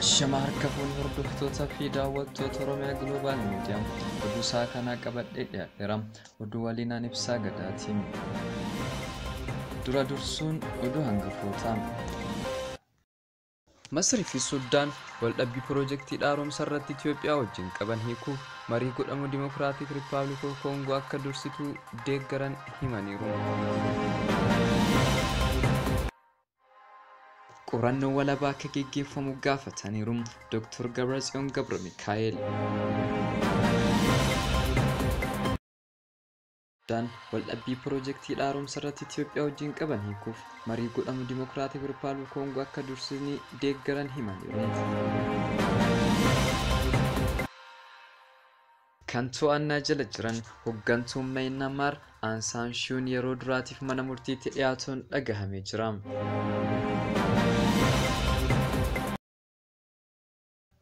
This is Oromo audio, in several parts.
Ashama harka fuunee hordoftoota fi daawwattoota Oromiyaa Global Media oduu isaa kanaa qabadhee dhiyaadheera. Oduu waliinaan ibsaa gadaatiin. Dura dursuun oduu hangafootaa. Masrii fi Sudaan waldhabbii piroojeektii haaromsa irratti Itoophiyaa wajjin qaban hiikuuf marii godhamu Dimokiraatik Rippaabilik Koongoo akka dursituu deeggaran himaniiru. Qorannoo walabaa akka geggeeffamu gaafataniiru Dr. Gabratsiyoon Gabra Mikaa'el. Sudaan waldhabbii piroojeektii haaromsa irratti Itoophiyaa wajjin qaban hiikuuf marii godhamu Dimokiraatik Rippaabilik Koongoo akka dursanii deeggaran himaniiru. Kan to'annaa jala jiran hooggantuun Maayinaamaar Aung San Suu Kyi yeroo duraatiif mana murtiitti dhiyaatuun dhagahamee jira.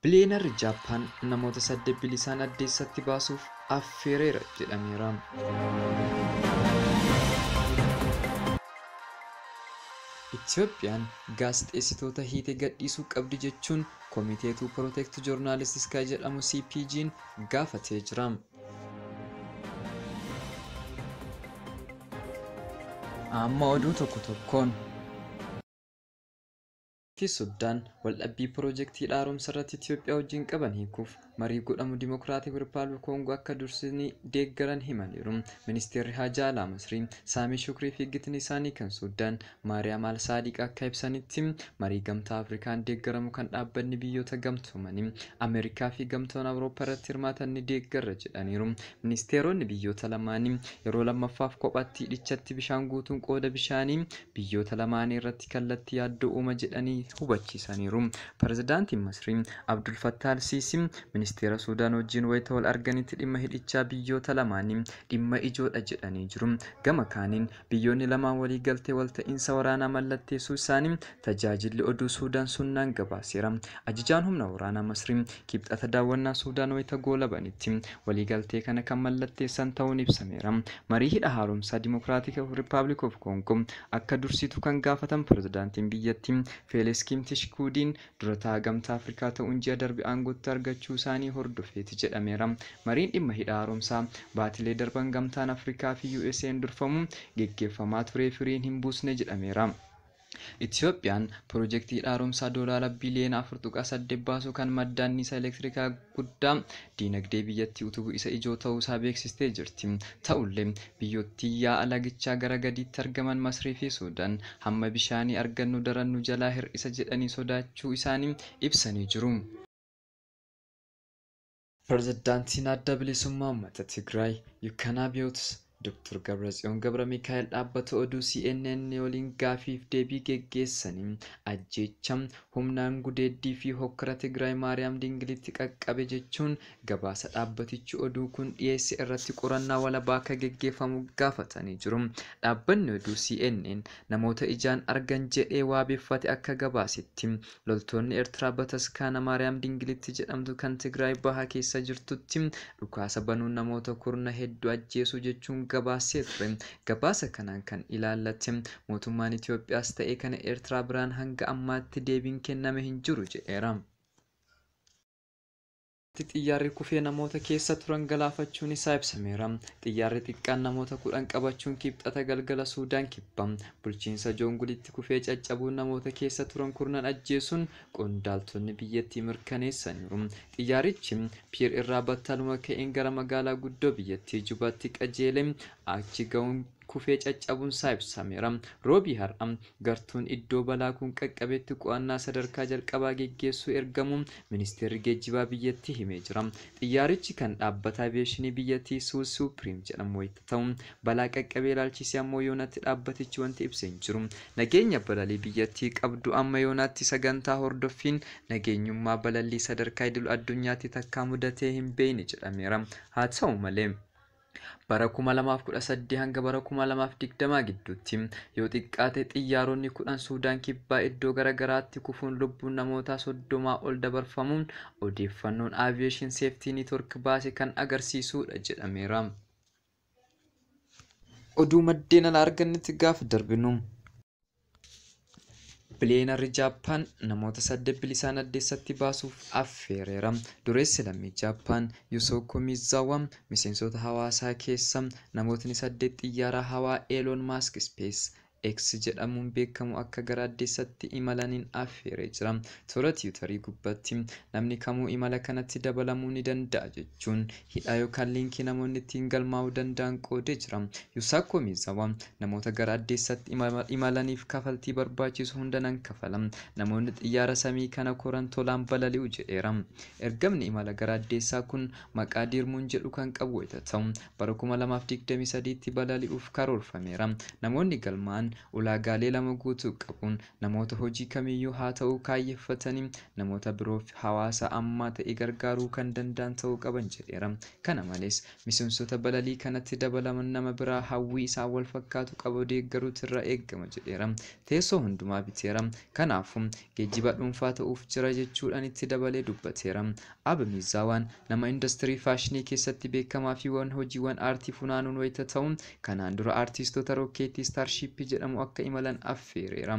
Biliyeenarri Jaappaan namoota 8 bilisaan addeessatti baasuuf affeereera jedhameera. Itoophiyaan gaazexeessitoota hiite gadhiisuu qabdi jechuun Komitee to Protect Journalists kan jedhamu CPG'n gaafatee jira. Amma oduu tokko tokkoon. Fi Sudaan waldhabbii piroojeektii haaromsa irratti Itoophiyaa wajjin qaban hiikuuf marii godhamu Dimokiraatik Rippaabilik Koongoo akka dursanii deeggaran himaniiru. Ministeerri Haajaa Alaa Masrii Saamii Shukrii fi gitni isaanii kan Sudaan Maariyaam Al-Saadiq akka ibsanitti marii gamtaa Afrikaan deeggaramu kan dhaabbanni biyyoota gamtoomanii Ameerikaa fi gamtoon Awurooppaa irratti hirmaatan ni deeggarra jedhaniiru. Ministeeronni biyyoota lamaanii yeroo lammaffaaf kophaatti hidhichatti bishaan guutuun qooda bishaanii biyyoota lamaanii irratti kallattii yaaddoo uuma jedhanii hubachiisaniiru. Pirezidaantiin Masrii Abdul Fattah Al-Siisii ministeera Sudaan wajjin wayita wal arganitti dhimma hidhichaa biyyoota lamaanii dhimma ijoodha jedhanii jiru. Gama kaaniin biyyoonni lamaan walii galtee walta'iinsa waraanaa mallatteessuu isaanii tajaajilli oduu Sudaan sunnaan gabaaseera. Ajajaan humna waraanaa Masrii kibxata daawwannaa Sudaan wayita goolabanitti waliigaltee kana kan mallatteessan ta'uun ibsameera. Marii hidha haaromsaa Dimokiraatik Rippaabilik of Koongoo akka dursitu kan gaafatan pirezidaantiin biyyattii Feelis Tshisekediin dura taa'aa gamtaa Afrikaa ta'uun ji'a darbe aangootti argachuu isaanii hordofeeti jedhameera. Mariin dhimma hidha haaromsaa baatilee darban gamtaan Afrikaa fi USA'n durfamu geggeeffamaa turee firiin hin buusne jedhameera. Itoophiyaan piroojeektii haaromsaa doolaara biliyoona 4.8 baasuu kan madda anniisaa elektirikaa guddaa diinagdee biyyattii utubuu isa ijoo ta'uusaa beeksistee jirti. Ta'ullee biyyootti yaa'a lagichaa gara gadiitti argaman Masrii fi Sudaan hamma bishaanii argannu daran nu jalaa hir'isa jedhanii sodaachuu isaanii ibsanii jiru. Pirezidaantiin Adda Bilisummaa Uummata Tigraay Yukkanaa Dr. Gabratsiyoon Gabra Mikaa'el dhaabbata oduu CNN waliin gaafiif deebii geggeessanii ajjeecha humnaan gudeeddii fi hokkara Tigraay Maariyaam Dingilitti qaqqabe jechuun gabaasa dhaabbatichi oduu kun dhiyeesse irratti qorannaa walabaa akka geggeeffamu gaafatanii jiru. Dhaabbanni oduu CNN namoota ijaan argan jedhee waabeeffate akka gabaasetti loltoonni Eertiraa bataskaana Maariyaam Dingilitti jedhamtu kan Tigraay bahaa keessa jirtutti dhukaasa banuun namoota kurna hedduu ajjeesuu jechuun gabaasee ture. Gabaasa kanaan kan ilaallate mootummaan Itoophiyaas ta'e kana Eertiraa biraan hanga ammaatti deebiin kenname hin jiru jedheera. Xiyyaarri kufee namoota keessa turan galaafachuun isaa ibsameera. Xiyyaarri xiqqaan namoota 10 qabachuun kibxata galgala Suudaan kibba bulchiinsa Joongulitti kufee caccabuun namoota keessa turan kurnan ajjeesuun qondaaltonni biyyattii mirkaneessaniiru. Xiyyaarichi Piir irraa battaluma ka'een gara magaalaa guddoo biyyattii Jubaatti qajeelee achi ga'uun kufee caccabuun isaa ibsameera. Roobii har'a gartuun iddoo balaa kun qaqqabetti qo'annaa sadarkaa jalqabaa geggeessuu ergamuun ministeerri geejjibaa biyyattii himee jira. Xiyyaarichi kan dhaabbata aviyeeshinii biyyattii Suus Suupiriim jedhamu wayita ta'u balaa qaqqabee ilaalchisee ammoo yoonatti dhaabbatichi wanti ibsa hin jiru. Nageenya balalii biyyattii qabdu amma yoonaatti sagantaa hordoffiin nageenyummaa balalii sadarkaa idil addunyaatti takkaa mudatee hin beekne jedhameera. Haa ta'u malee Bara 2018 hanga bara 2020 gidduutti yoo xiqqaate xiyyaaronni 10 Suudaan Kibbaa iddoo garaagaraatti kufuun lubbuun namoota 30 ol dabarfamuun odeeffannoon Aviation Safety Network baase kan agarsiisudha jedhameera. Oduu maddeen alaa argannetti gaafa darbinu. Biliyeenarri Jaappaan namoota 8 bilisaan addeessatti baasuuf affeereera. Dureessi lammii Jaappaan Yuusoko Miizaawaa miseensota hawaasaa keessa namootni 8 xiyyaara hawaa Elon Musk Space X jedhamuun beekamu akka gara addeessatti imalaniin affeeree jira. Toora tiwutarii gubbaatti namni kamuu imala kanatti dabalamuu ni danda'a jechuun hidhaa yookaan liinkii namoonni ittiin galmaa'uu danda'an qoodee jira. Yuusako Miizaawaa namoota gara addeessatti imalaniif kafaltii barbaachisu hunda nan kafala. Namoonni xiyyaara samii kana koran tolaan balali'u jedheera. Ergamni imala gara addeessaa kun maqaa Diirmuun jedhu kan qabu yoo ta'u bara 2023tti balali'uuf karoorfameera. Namoonni galmaa'an ulaagaalee 2 guutuu qabuun namoota hojii kamiyyuu haa ta'uu kaayyeffatanii namoota biroof hawaasa ammaa ta'e gargaaruu kan danda'an ta'uu qaban jedheera. Kana malees miseensota balalii kanatti dabalaman nama biraa hawwii isaa wal fakkaatu qabu deeggaruutu irraa eegama jedheera. Teessoo hundumaa biteera. Kanaafuu geejjiba dhuunfaa ta'uuf jira jechuudhaan itti dabalee dubbateera. Abe Miizaawaan nama industirii faashinii keessatti beekamaa fi hojiiwwan aartii funaanuun wayita ta'u kanaan dura aartistoota rookeetii Starshippii jedhamu akka imalan affeereera.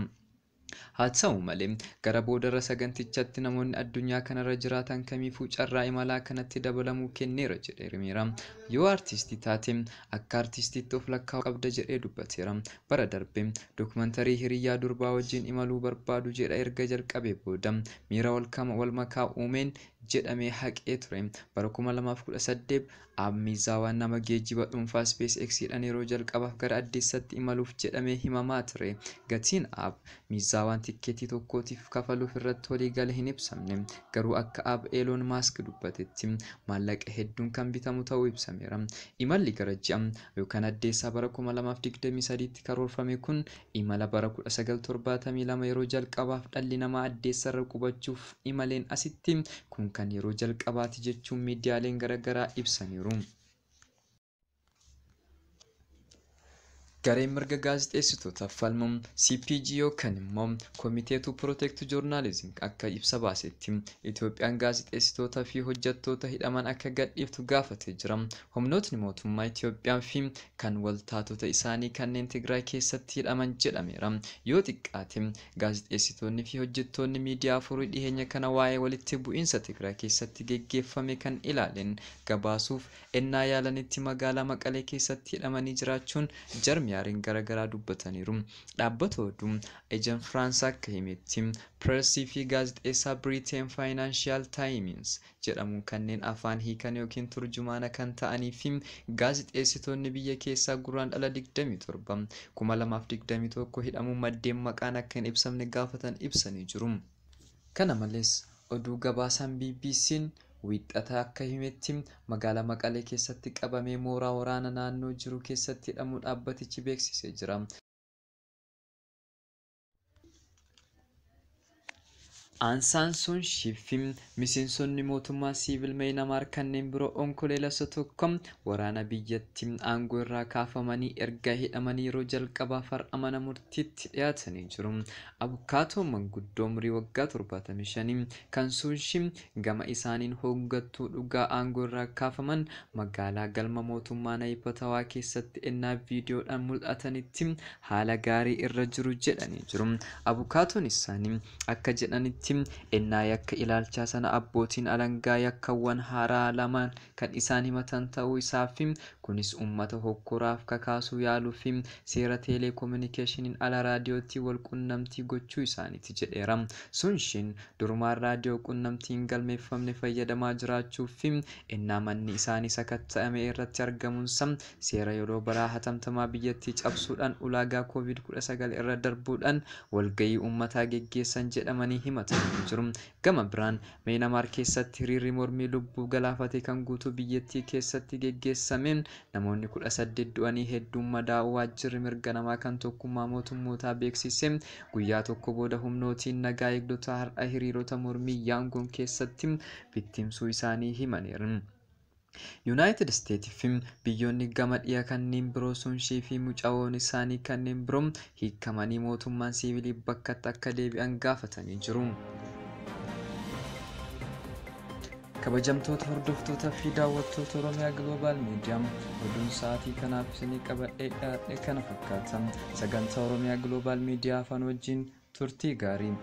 Haa ta'u malee gara boodarra sagantichatti namoonni addunyaa kanarra jiraatan kamiifuu carraa imalaa kanatti dabalamuu kenneera jedheera. Yoo aartistii taate akka aartistiitti of lakkaa'uu qabda jedhee dubbateera. Bara darbe dookumantarii hiriyaa durbaa wajjin imaluu barbaadu jedha erga jalqabee booda miira wal makaa uumeen jedhamee haqee ture. Bara 2018 Abe Miizaawaan nama geejjiba dhuunfaa Space X'dhaan yeroo jalqabaaf gara addeessatti imaluuf jedhamee himamaa ture. Gatiin Abe Miizaawaan tikkeetii tokkootiif kafaluuf irratti walii gale hin ibsamne. Garuu akka Abe Elon Musk dubbatetti maallaqa hedduun kan bitamu ta'uu ibsameera. Imalli gara ji'a yookaan addeessaa bara 2023tti karoorfame kun imala bara 1972 yeroo jalqabaaf dhalli namaa addeessarra qubachuuf imaleen asitti kun kan yeroo jalqabaati jechuun miidiyaaleen garaagaraa ibsaniiru. Gareen mirga gaazexeessitootaaf falmu CPG yookaan immoo Komitee to Protect Journalism akka ibsa baasetti Itoophiyaan gaazexeessitootaa fi hojjettoota hidhaman akka gadhiiftu gaafatee jira. Humnootni mootummaa Itoophiyaa fi kan waltaatota isaanii kanneen Tigraay keessatti hidhaman jedhameera. Yoo xiqqaate gaazexeessitoonni fi hojjettoonni miidiyaa afurii dhiheenya kana waa'ee walitti bu'iinsa Tigraay keessatti geggeeffame kan ilaaleen gabaasuuf ennaa yaalanitti magaalaa Maqalee keessatti hidhamanii jiraachuun jarmiyaariin garaagaraa dubbataniiru. Dhaabbata oduu Ejen Firaans akka himetti pireesii fi gaazexeessaa Biriteen Faayinaanshiyal Taayims jedhamuun kanneen afaan hiikan yookiin turjumaana kan ta'anii fi gaazexeessitoonni biyya keessaa guraandhala 27 2021 hidhamuun maddeen maqaan akka hin ibsamne gaafatan ibsanii jiru. Kana malees oduu gabaasaan BBC'n wiixata akka himetti magaalaa Maqalee keessatti qabamee mooraa waraana naannoo jiru keessatti hidhamuu dhaabbatichi beeksisee jira. Aansaan Suunshii fi miseensonni mootummaa siviil Myanmar kanneen biroo Onkoloolessa 1 waraana biyyattii aangoo irraa kaafamanii erga hidhamanii yeroo jalqabaaf har'a mana murtiitti dhiyaatanii jiru. Abukaatoo manguddoo umurii waggaa 75 kan Suunshii gama isaaniin hooggantuu dhugaa aangoo irraa kaafaman magaalaa galma mootummaa Naayipatawaa keessatti ennaa viidiyoodhaan mul'atanitti haala gaarii irra jiru jedhanii jiru. Abukaatoon isaanii akka jedhanitti ennaa yakka ilaalchaa sana abbootiin alangaa yakkawwan haaraa lamaan kan isaan himatan ta'uu isaa fi kunis uummata hokkoraaf kakaasuu yaaluu fi seera teeleekoominikeeshiniin ala raadiyootti wal qunnamtii gochuu isaaniiti jedheera. Sunshiin durumaan raadiyoo qunnamtii hin galmeeffamne fayyadamaa jiraachuu fi ennaa manni isaanii sakatta'ame irratti argamuunsa seera yeroo balaa hatamtamaa biyyattii cabsuudhaan ulaagaa COVID-19 irra darbuudhaan walgahii uummataa geggeessan jedhamanii himatanii jiru. Gama biraan Myanmar keessatti hiriirri mormii lubbuu galaafate kan guutuu biyyattii keessatti geggeessameen namoonni 18 du'anii hedduun madaa'uu waajjirri mirga namaa kan tokkummaa mootummootaa beeksise. Guyyaa tokko booda humnootiin nagaa eegdotaa har'a hiriirota mormii Yaangoon keessatti bittimsuu isaanii himaniiru. Yuunaayitid Isteetii fi biyyoonni gama dhiyaa kanneen biroo Suunshii fi mucaawwan isaanii kanneen biroo hiikamanii mootummaan siivilii bakkatti akka deebi'an gaafatanii jiru. Kabajamtoota hordoftoota fi daawwattoota Oromiyaa Global Miidiyaa, oduun sa'aatii kanaaf isinii qabadhee dhiyaadhe kana fakkaata. Sagantaa Oromiyaa Global Miidiyaa afaan wajjin turtii gaarii.